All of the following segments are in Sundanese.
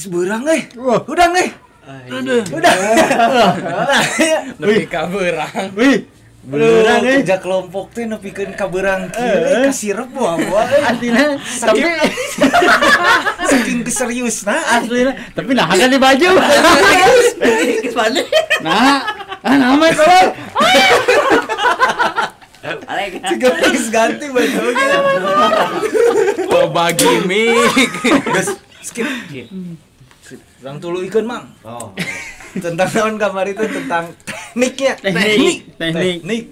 Geus beurang euy. Hudang euy. Udah. Nepi ka beurang. Wih. Beurang euy. Kerja kelompok teh nepikeun ka beurang kieu kasirep buah-buah euy. Artinya tapi saking keseriusna aslina tapi nah kan di baju. Geus mandi. Nah, ah nama tolong. Ciga geus ganti baju ge. Loba gimmick. Geus skip. Urang tuluikeun Mang. Oh. Tentang naon kamari itu tentang tekniknya. Teknik.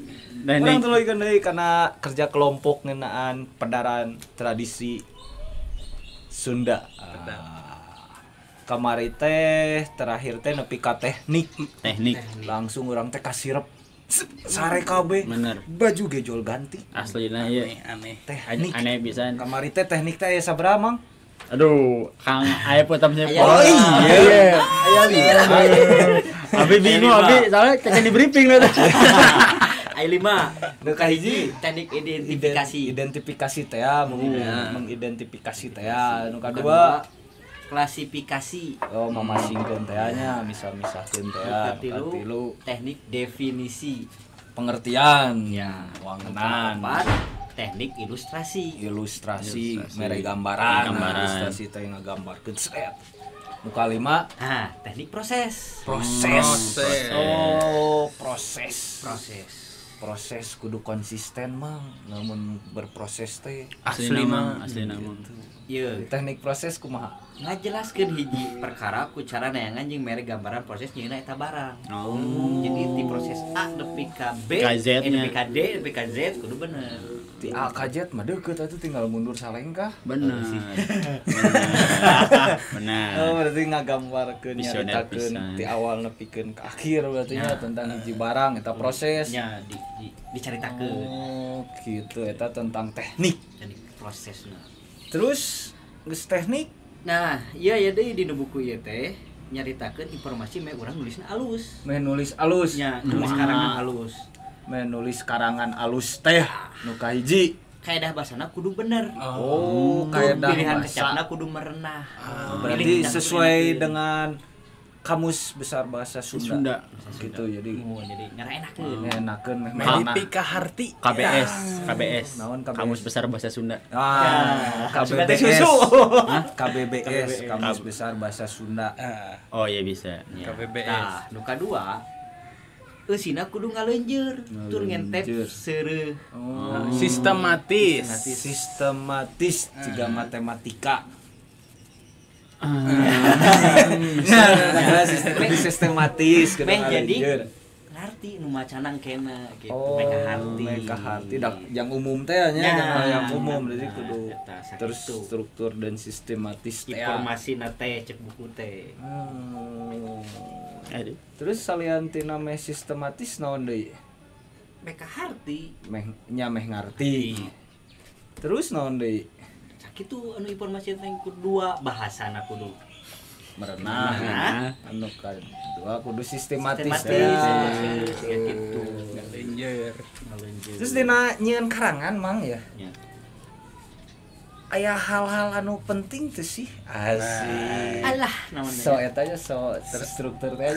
Urang tuluikeun deui kana kerja kelompok ngeunaan pedaran tradisi Sunda. Kamari teh terakhir teh nepi ka teknik. Teknik. Langsung urang teh kasirep. Sare kabeh. Bener. Baju ge jol ganti. Aslina ieu aneh. Teknik. Aneh pisan. Kamari teh teknik teh aya sabaraha Mang? Aduh, Kang aya potamnya. Oh iya. Aya lima. Abi bingung abi soalnya cacan di briefing lah. Aya lima. Nu kahiji teknik identifikasi. Identifikasi teh mengidentifikasi teh. Nu kadua klasifikasi. Oh, mamasingkeun teh nya, misah-misahkeun teh. Nu katilu teknik definisi. Pengertian. Ya, wangenan. Keempat, teknik ilustrasi. Ilustrasi, mere gambaran. Ilustrasi teh ngagambarkeun set. Nu kalima, nah, teknik proses. Proses. Oh, proses. Proses kudu konsisten Mang, lamun berproses teh asli mah, asli mah. Ieu teknik proses kumaha? Ngajelaskeun hiji perkara ku cara neangan jeung mere gambaran proses nyeuna eta barang. Oh. Jadi di proses A nepi ka B, nepi ka D, nepi ka Z kudu bener. Di A ka Z mah deukeut atuh tinggal mundur salengkah. Bener. Bener. Oh, berarti ngagambarkeun nyaritakeun ti awal nepikeun ka akhir berarti nya tentang hiji barang eta proses. Nya dicaritakeun. Oh, gitu eta tentang teknik. Teknik prosesna. Terus geus teknik. Nah, iya ya deui dina buku ieu teh nyaritakeun informasi meh urang nulisna alus. Meh nulis alus. Nya, nulis karangan alus. Meh nulis karangan alus teh nu kahiji. Kaedah basana kudu bener. Oh, kaedah pilihan bahasa kecapna kudu merenah. Berarti sesuai dengan Kamus Besar Bahasa Sunda. Gitu jadi. Oh, jadi ngaraenakeun. Enakeun meh merenah. Harti. KBS, KBS. Kamus Besar Bahasa Sunda. Ah, KBBS. KBBS, Kamus Besar Bahasa Sunda. Oh iya bisa. KBBS. Nah, nu kadua eusina kudu ngaleunjeur, tur ngentep seureuh. Oh. Sistematis. Sistematis jiga matematika. Nah, sistematis meh jadi ngarti nu macanang kena gitu. Oh, meh kaharti yang umum teh nya, yang umum jadi kudu terstruktur dan sistematis teh. Informasina teh cek buku teh. Terus salian tina meh sistematis naon deui? Meh kaharti. Meh nya meh ngarti. Terus naon deui? Sakitu anu informasi teh kedua bahasana kudu merenah. Anu kadua kudu sistematis. Sistematis gitu. Ngalenjer. Terus dina nyieun karangan Mang ya. Aya hal-hal anu penting teh sih. Asik. Alah naon so eta nya so terstruktur teh.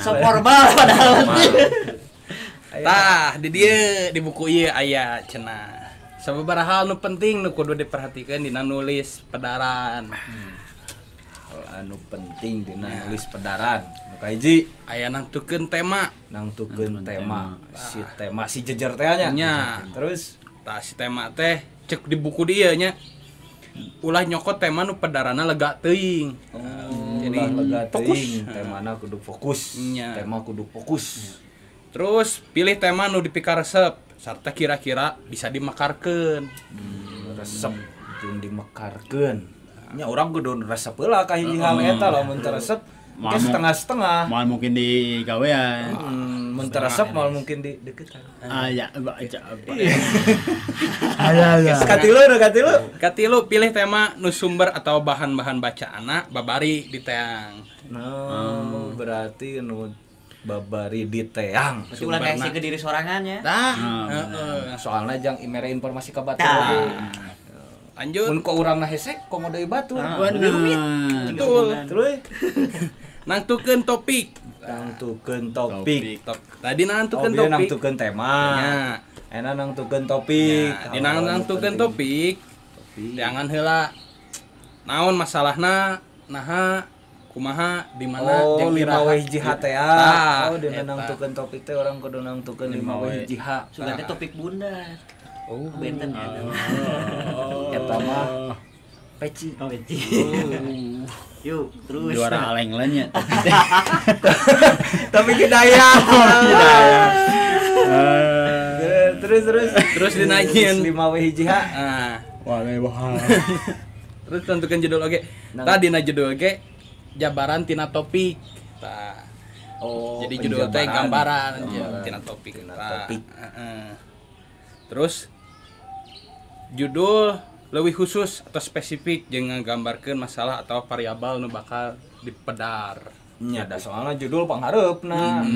So formal padahal. Tah di dieu di buku ieu aya cenah. Sababaraha hal nu penting nu kudu diperhatikeun dina nulis pedaran. Hal anu penting dina nulis pedaran. Nu kahiji aya nangtukeun tema. Nangtukeun tema. Si tema si jejer teh nya. Terus tah si tema teh cek di buku dia nya ulah nyokot tema nu pedarana lega teuing. Oh, jadi lega fokus teuing, temana kudu fokus. Nya. Tema kudu fokus. Terus pilih tema nu dipikaresep sarta kira-kira bisa dimekarkeun. Resep jeung dimekarkeun. Nya urang kudu resep heula ka hiji hal eta lamun teu resep mungkin setengah-setengah. Moal mungkin di gawean. Mun teu resep moal mungkin di deketan. Ah ya, baca apa. Alah. Katilu nu katilu. Katilu pilih tema nu sumber atau bahan-bahan bacaanna babari di teang. Nah, berarti nu babari di teang. Berarti ulah kayak ke diri sorangan ya. Tah, heeh. Soalna jang mere informasi ka batur. Lanjut. Mun ku urangna hese komo deui batur. Bener. Betul. Terus nangtukeun topik. Nangtukeun topik. Tadi nangtukeun topik. Nangtukeun tema. Nya. Enak nangtukeun topik. Di nangtukeun topik. Jangan heula. Naon masalahna? Naha kumaha di mana oh, 5 W hiji H teh. Oh, dina nangtukeun topik teh urang kudu nangtukeun 5 W hiji H. Sugan teh topik bunda. Oh, benten ya. Eta mah peci. Oh, peci. Yuk, terus. Juara aleng lain nya. Tapi hidayah. Hidayah. Terus dinanyin 5 W hiji H. Ah. Wah, wah. Terus tentukan judul oge. Tadi na judul oge jabaran tina topik. Tah. Oh, jadi judul teh gambaran tina topik. Tina topik. Terus judul lebih khusus atau spesifik jeung ngagambarkeun masalah atau variabel nu bakal dipedar. Nya da soalna judul panghareupna.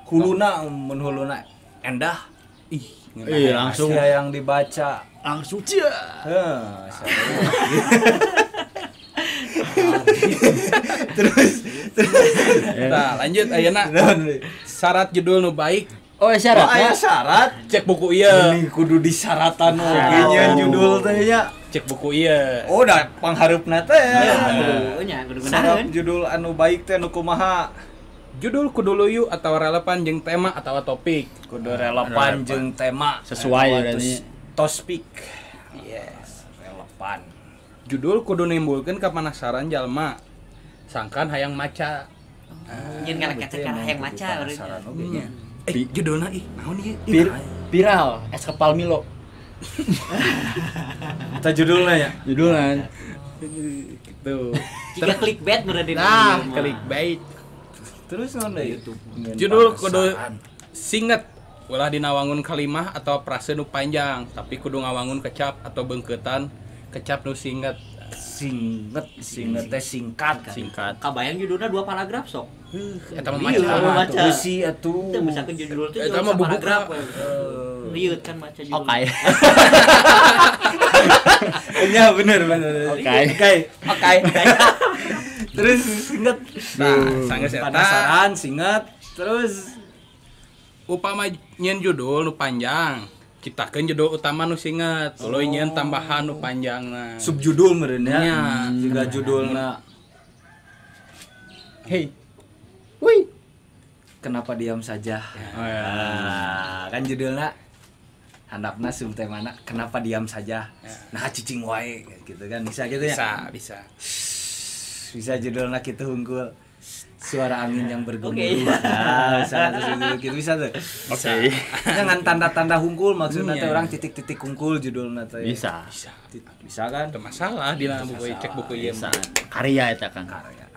Huluna mun huluna endah. Ih, langsung yang dibaca langsung cia. Heuh. Terus. Nah, lanjut ayeuna. Syarat judul nu baik. Oh, syarat. Oh, aya syarat. Cek buku ieu. Ini kudu disyaratan oge nya judul teh nya. Cek buku ieu. Oh, da panghareupna teh. Nya kudu syarat judul anu baik teh nu kumaha? Judul kudu luyu atau relevan jeung tema atau topik. Kudu relevan jeung tema sesuai berarti. Topik. Yes, relevan. Judul kudu nimbulkeun kapanasaran jalma. Sangkan hayang maca. Nyeun kana hayang maca oge nya. Judulna ih naon ieu? Viral es kepal Milo. Eta judulna ya? Judulna. Gitu. Jika clickbait berarti. Nah, clickbait. Terus naon deui? Judul kudu singet ulah dina wangun kalimah atau frase nu panjang, tapi kudu ngawangun kecap atau beungkeutan kecap nu singet. Singet, singet teh singkat. Singkat. Kabayang judulna 2 paragraf sok. Eta mah maca. Beusi atuh. Teu misalkan judul teh eta mah paragraf. Rieut kan maca judul. Oke. Iya bener bener. Oke. Oke. Terus singet. Nah, sanggeus eta penasaran singet. Terus upama nyeun judul nu panjang, ciptakeun judul utama nu singet, tuluy nyeun tambahan nu panjangna. Subjudul meureun nya. Jiga judulna. Hey. Wih. Kenapa diam saja? Oh, ya. Nah, kan judulna handapna subtemana kenapa diam saja. Ya. Nah, cicing wae gitu kan bisa gitu ya. Bisa, bisa. Bisa judulna kitu hungkul. Suara angin yang bergemuruh. Okay. Nah, bisa tuh gitu bisa tuh. Oke. Jangan tanda-tanda hungkul maksudna teh orang titik-titik hungkul judulna teh. Bisa. Bisa. Bisa kan? Teu masalah dina buku cek buku ieu. Karya eta kan. Karya.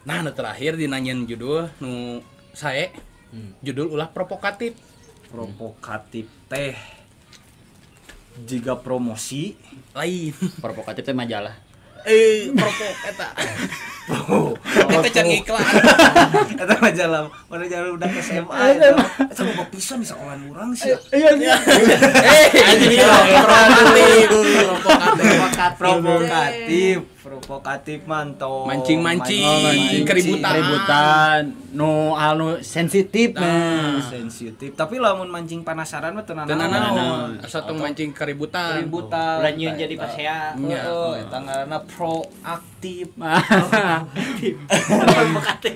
Nah, nu terakhir dinanyeun judul nu sae. Judul ulah provokatif. Provokatif teh jika promosi lain. Provokatif teh majalah. Propok eta. Eta can iklan. Eta majalah, mana jalan udah SMA eta. Eta loba pisan di sekolahan urang sih. Iya iya. Anjing provokatif. Provokatif, provokatif mantau. Mancing-mancing, keributan. Keributan, nu anu sensitif nah. Sensitif. Tapi lamun mancing penasaran mah teu nanaon. Asa tong mancing keributan. Keributan. Ulah nyieun jadi pasea. Heeh, eta ngaranna proaktif. Provokatif.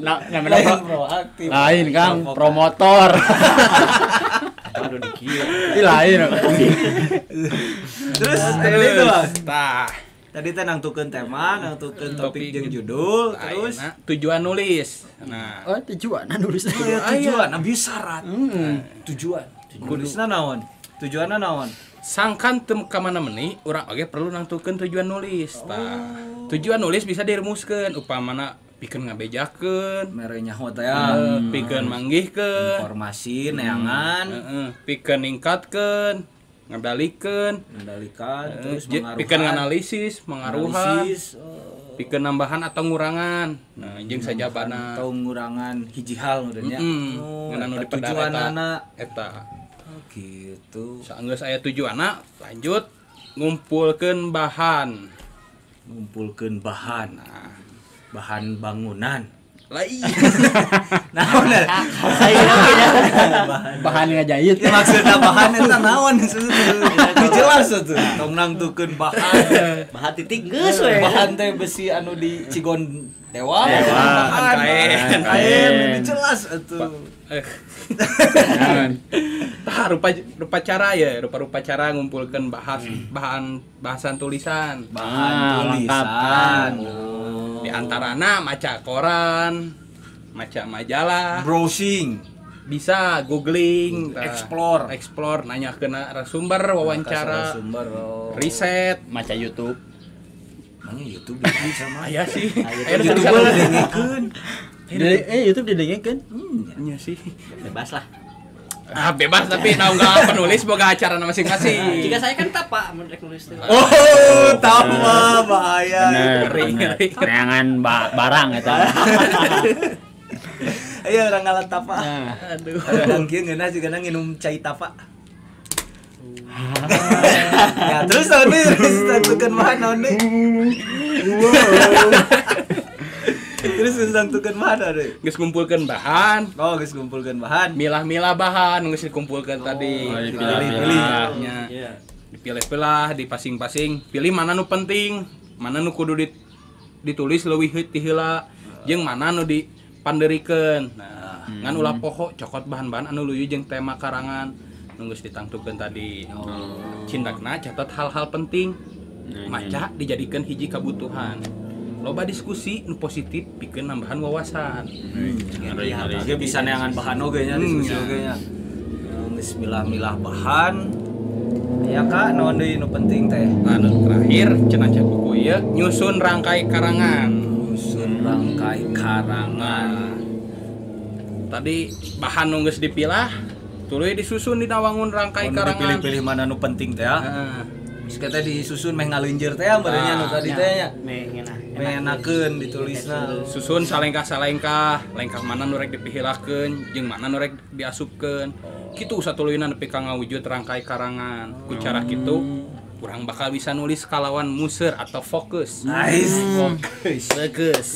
Nah, namanya proaktif. Lain Kang, promotor. Aduh dikieu. Ih lain. Terus tadi itu lah. Tah. Tadi teh nangtukeun tema, nangtukeun topik jeung judul, terus tujuan nulis. Nah, oh tujuan nulis. Oh, ya, tujuan, nah bisa syarat. Tujuan. Nulisna naon? Tujuanna naon? Sangkan teu ka mana meuni, urang oge perlu nangtukeun tujuan nulis. Tah. Tujuan nulis bisa dirumuskeun upamana pikeun ngabejakeun, mere nyaho teh ya, pikeun manggihkeun, informasi neangan, pikeun ningkatkeun, ngendalikeun, ngendalikan, terus mengaruhan, pikeun nganalisis, mengaruhan, pikeun nambahan atau ngurangan. Nah, jeung sajabana atau ngurangan hiji hal meureun nya. Ngeunah nu dipedar tujuanana eta. Gitu. Saenggeus aya tujuanna, lanjut Ngumpulkeun bahan. Ngumpulkeun bahan. Nah, bahan bangunan. Lain. Naon? Bahan ngajahit. Ya, maksudna bahan eta naon? Jelas atuh. Tong nangtukeun bahan. Bahan titik geus we. Bahan teh besi anu di Cigon Dewa. Bahan kain. Kain jelas atuh. Tah rupa cara ya, rupa-rupa cara ngumpulkeun bahan bahasan tulisan. Bahan tulisan. Di antarana maca koran, maca majalah, browsing, bisa googling, explore, nanya ke narasumber, wawancara, riset, maca YouTube. Nanya YouTube bisa mah. Aya sih. YouTube didengekeun. YouTube didengekeun. Nya sih. Bebas lah. Ah, bebas tapi naung penulis boga acara masing-masing. Jika saya kan tapa mun rek nulis teh. Oh, tapa bahaya. Bener. Neangan barang eta. Ayo urang ngalat tapa. Aduh. Kadang kieu ngeunah juga nginum cai tapa. Ya terus naon deui, terus tentukeun bahan naon deui. Terus nangtukeun bahan deui. Geus ngumpulkeun bahan. Oh, geus ngumpulkeun bahan. Milah-milah bahan geus dikumpulkeun tadi. Dipilih-pilih. Nya. Dipilih-pilah, dipasing-pasing, pilih mana nu penting, mana nu kudu ditulis leuwih ti heula, jeung mana nu dipanderikeun. Nah, ngan ulah poho cokot bahan-bahan anu luyu jeung tema karangan nu geus ditangtukeun tadi. Cindakna catat hal-hal penting. Maca dijadikeun hiji kabutuhan. Loba diskusi nu positif pikeun nambahan wawasan. Ge bisa neangan bahan oge nya diskusi oge nya. Geus milah-milah bahan. Ya Kak, naon deui nu penting teh? Anu terakhir cenah cek buku ieu nyusun rangkai karangan. Nyusun rangkai karangan. Tadi bahan nu geus dipilah, tuluy disusun dina wangun rangkai karangan. Dipilih-pilih mana nu penting teh ya. Geus teh disusun meh ngaleunjeur teh barenya nu tadi teh nya. Meh enakeun ditulisna. Susun salengkah-salengkah, lengkah mana nu rek dipihilakeun jeung mana nu rek diasupkeun. Kitu satuluyna nepi ka ngawujud rangkai karangan. Ku cara kitu urang bakal bisa nulis kalawan muser atau fokus. Nice, fokus. Fokus.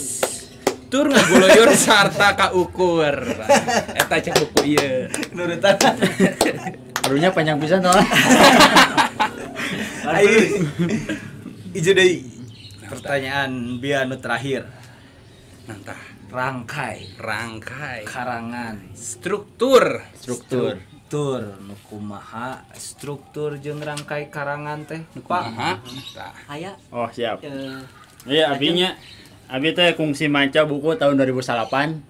Tur ngaguluyur sarta kaukur. Eta cek buku ieu. Nurutan. Aduhnya panjang pisan soalnya. Ayo. Ieu deui. Pertanyaan biar nu terakhir. Nantah. Rangkai karangan, struktur nu kumaha struktur jeung rangkai karangan teh nu kumaha? Aya. Oh, siap. Iya, abinya abi teh kungsi maca buku tahun 2008.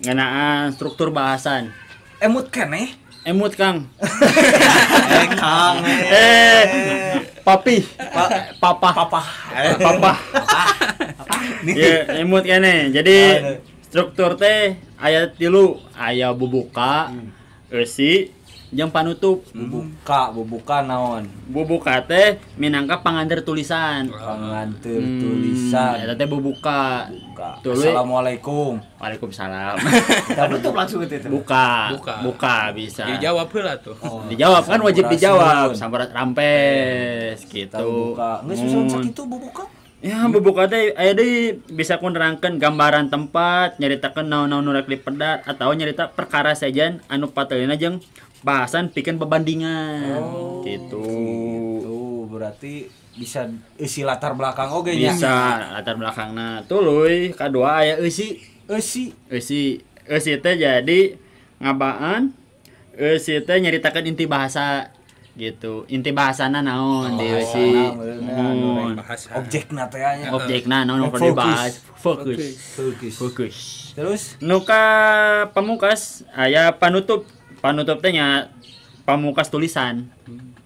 Ngeunaan struktur bahasan. Emut keneh? Emut, Kang. Kang. Papi. Papa. Papa. Ya, emut kene. Jadi struktur teh aya tilu, aya bubuka, eusi, jeung panutup. Bubuka naon? Bubuka teh minangka panganteur tulisan. Panganteur tulisan. Eta teh bubuka. Assalamualaikum. Waalaikumsalam. Tutup langsung itu. Buka bisa. Dijawab heula tuh. Oh, dijawab kan wajib dijawab. Sampurat rampes gitu. Buka. Geus bisa sakitu bubuka. Ya, bubuka teh aya deui bisa ku nerangkeun gambaran tempat, nyaritakeun naon-naon nu rek dipedar atau nyarita perkara sejen anu patelina jeung bahasan pikeun bebandingan. Gitu. Gitu. Berarti bisa isi latar belakang oge nya. Bisa latar belakangna. Tuluy kadua aya eusi. Eusi. Eusi teh jadi ngabaan, eusi teh nyaritakeun inti bahasa gitu. Inti bahasana naon di eusi. Objekna teh nya. Objekna naon nu dibahas. Fokus. Terus nu ka pamungkas aya panutup. Panutup teh nya pamungkas tulisan.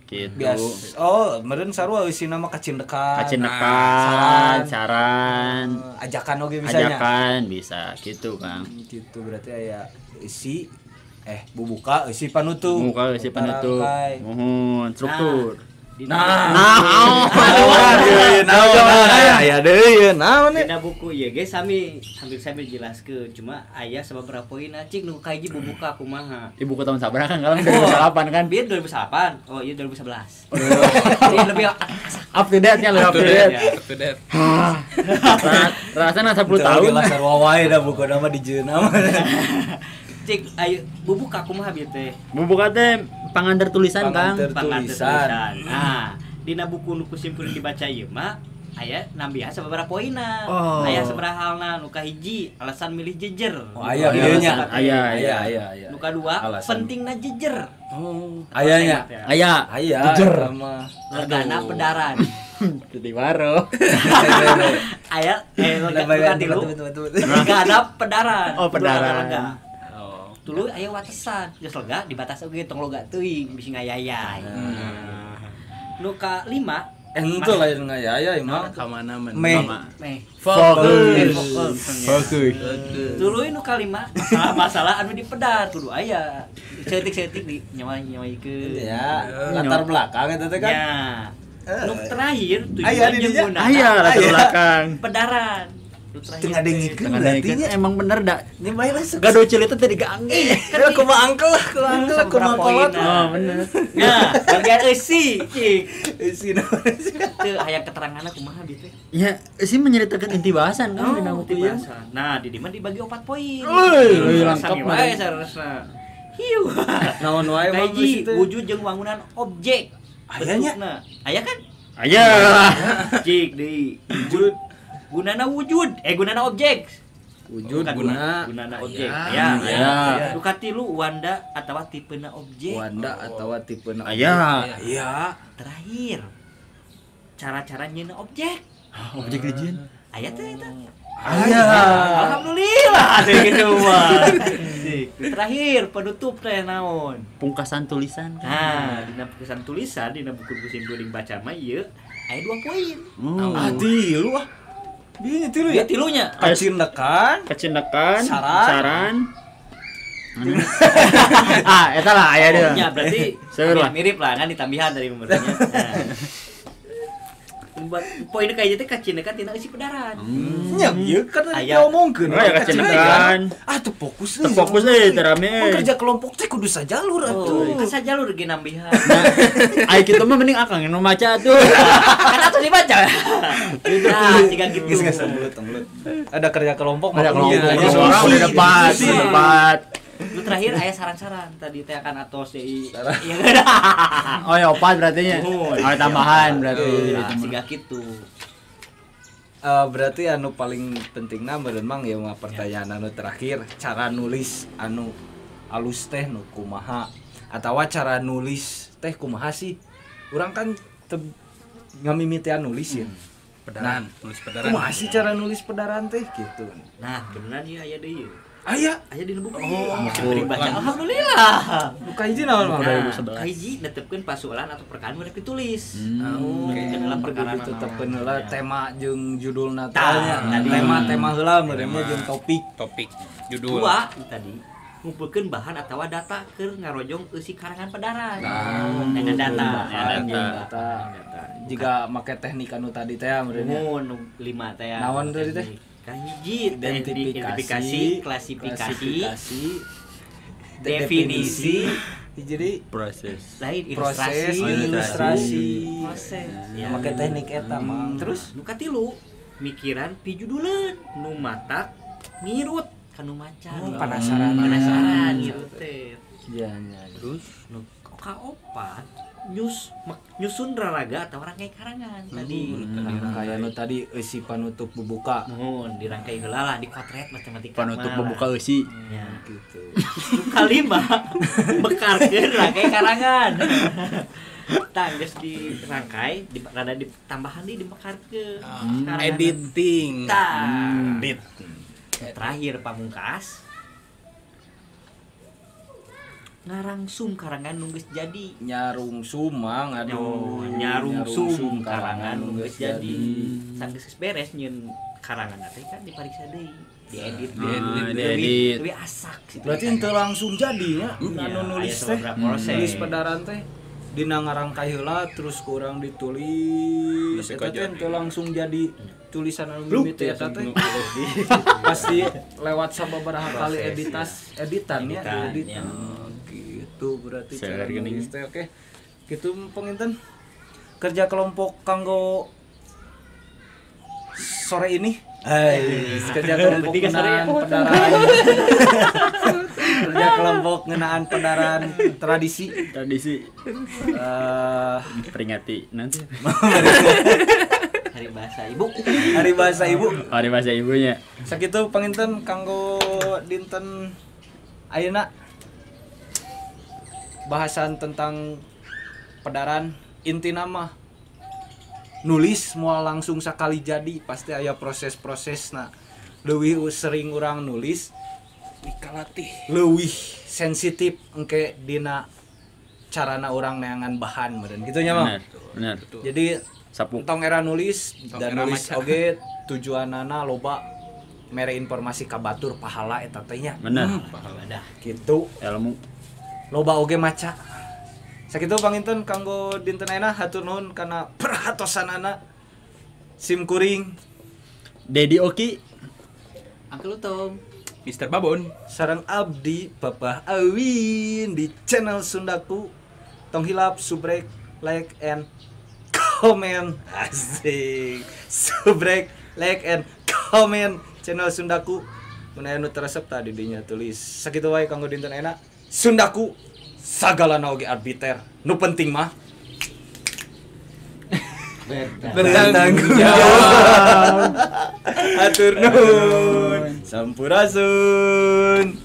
Gitu. Bias. Oh, meureun sarua eusina mah kacindekan. Kacindekan, saran. Ajakan oge bisa nya. Ajakan bisa gitu, Kang. Gitu berarti aya eusi bubuka eusi panutup. Bubuka eusi panutup. Muhun, struktur. Nah, Nah, aya deui naon nih? Dina buku ieu ge sami sambil jelaskeun, cuma aya sababaraha poin cik nu kahiji bubuka kumaha. Ibu buku tahun sabaraha kan kalau 2008 kan? Bieu 2008. Oh, iya 2011. Ini lebih up to date nya, lebih up to date. Up to date. Rasana 10 tahun. Lah sarua wae da buku nama dijieun mah. Cik ayo bubuka kumaha bieu teh? Bubuka teh pangantar tulisan, Kang. Pangantar tulisan. Nah, dina buku nu kusimpulan dibaca ieu mah aya nambihan sababaraha poinna. Aya sabaraha halna nu kahiji alasan milih jejer. Oh, aya bieu nya. Aya. Nu kadua pentingna jejer. Oh, aya nya. Aya. Aya. Jejer. Legana pedaran. Jadi waro. Aya nu katilu. Legana pedaran. Oh, pedaran. Tuluy aya watesan, geus lega dibatas oge tong loga teuing bisi ngayayay. Nu kalima henteu lain ngayayay mah ka mana men. Meh. Fokus. Tuluy nu kalima masalah anu dipedar kudu aya. Seutik-seutik di nyawa-nyawaikeun. Ya, latar belakang eta teh kan. Ya. Nu terakhir tujuan jeung gunana. Aya latar belakang. Pedaran. Tengah dengikeun berarti nya emang bener da. Nya bae lah gado ceulita teh digaangge. Kan kumaha angkel lah, kumaha angkel kumaha kolot. Oh, bener. Nah, bagian eusi cik. Eusi naon? Teu aya keteranganna kumaha bieu teh? Ya, eusi menyeritakan inti bahasan kan dina buku ieu. Nah, di dieu mah dibagi 4 poin. Euy, lengkap wae saresna. Hiu. Naon wae mah wujud jeung wangunan objek. Aya nya. Aya kan? Aya. Cik deui. Wujud gunana wujud, gunana objek. Wujud guna gunana objek. Ya. Nu katilu wanda atawa tipena objek. Wanda atawa tipena objek. Aya. Iya. Terakhir cara-cara nyeuna objek. Objek dijieun. Aya teh eta. Aya. Alhamdulillah teh kitu mah. Terakhir penutup teh naon? Pungkasan tulisan. Nah, dina pungkasan tulisan dina buku sim kuring baca mah ieu aya 2 poin. Ah, tilu ah. Bieu tilu ya? Tilunya. Kacindekan, saran. Ah, eta lah aya deui. Ya berarti mirip lah kan ditambihan dari pemerintahnya. Nah. Poin kayak gitu kacindekan tina eusi pedaran. Nya ieu kan tadi diomongkeun. Aya kacindekan. Ah, teu fokus euy. Teu fokus euy teu rame. Kerja kelompok teh kudu sajalur atuh. Kan sajalur ge nambihan. Ai kitu mah mending akang nu maca atuh. Kan atuh dibaca. Nah, siga kitu. Geus geus mulut. Ada kerja kelompok mah seorang udah debat. Lu terakhir aya saran-saran tadi teh akan atos deui. Iya. Oh ya opat berarti nya. Oh tambahan berarti. Siga kitu. Berarti anu paling pentingna meureun Mang ya mah pertanyaan anu terakhir, cara nulis anu alus teh nu kumaha atawa cara nulis teh kumaha sih? Urang kan ngamimitian nulis ya. Pedaran, nulis pedaran. Kumaha sih cara nulis pedaran teh gitu. Nah, beneran ieu aya deui. Aya di buku. Oh, baca. Alhamdulillah. Buka hiji naon Mang? 2011. Kahiji netepkeun pasualan atau perkara nu rek ditulis. Oke, perkara ditetepkeun heula tema jeung judulna teh nya. Tema-tema heula meureun jeung topik. Topik, judul. Dua tadi ngumpulkeun bahan atawa data keur ngarojong eusi karangan pedaran. Dengan data. Data. Jika make teknik anu tadi teh meureun nya. Mun 5 teh. Naon tadi teh? Kahiji identifikasi, klasifikasi, definisi, jadi proses. Lain ilustrasi, ilustrasi. Proses. Ya, make teknik eta mah. Terus nu katilu mikiran pijuduleun nu matak mirut kanu maca. Oh, penasaran. Penasaran gitu teh. Iya, iya. Terus nu kaopat nyusun raraga atau rangkai karangan tadi. Rangkaian nu tadi eusi panutup bubuka. Nuhun, dirangkai heula lah dikotret matematika. Panutup bubuka eusi. Ya gitu. Nu kalima bekarkeun rangkai karangan. Tah geus dirangkai, rada ditambahan deui dimekarkeun. Editing. Tah. Edit. Terakhir pamungkas ngarangsum karangan nu geus jadi. Nyarungsum mang aduh. Nyarungsum karangan nu geus jadi. Sanggeus beres nyeun karangan teh kan dipariksa deui, diedit, diedit. Leuwih asak situ. Berarti henteu langsung jadi nya anu nulis teh. Nulis pedaran teh. Dina ngarangkai heula terus kurang ditulis eta teh teu langsung jadi tulisan anu mimiti eta teh. Pasti lewat sababaraha kali editan ya, diedit. Gitu berarti cara nulis teh oke. Gitu penginten kerja kelompok kanggo sore ini. Kerja kelompok ngeunaan pedaran. Kerja kelompok ngeunaan pedaran tradisi. Peringati nanti. Hari Bahasa Ibu. Hari Bahasa Ibu. Hari Bahasa Ibunya. Sakitu panginten kanggo dinten ayeuna bahasan tentang pedaran intina mah nulis moal langsung sakali jadi pasti aya proses-prosesna. Leuwih sering urang nulis dikalatih leuwih sensitif engke dina carana urang neangan bahan meureun kitu nya mah. Bener. Jadi sapu tong era nulis tong dan era nulis maca. Oge tujuanana loba mere informasi ka batur pahala eta teh nya. Bener. Pahala dah. Kitu ilmu loba oge maca. Sakitu panginten kanggo dinten ayeuna hatur nuhun kana perhatosanana. Sim kuring Dedi Oki, Uncle Utom, Mr. Babon, sareng abdi Papa Awin di channel Sundaku. Tong hilap subrek, like and comment. Asik. Subrek, like and comment channel Sundaku. Mun aya nu teresep tadi dinya tulis. Sakitu wae kanggo dinten ayeuna. Sundaku sagalana oge arbiter. Nu penting mah bertanggung jawab. Hatur nuhun. Sampurasun.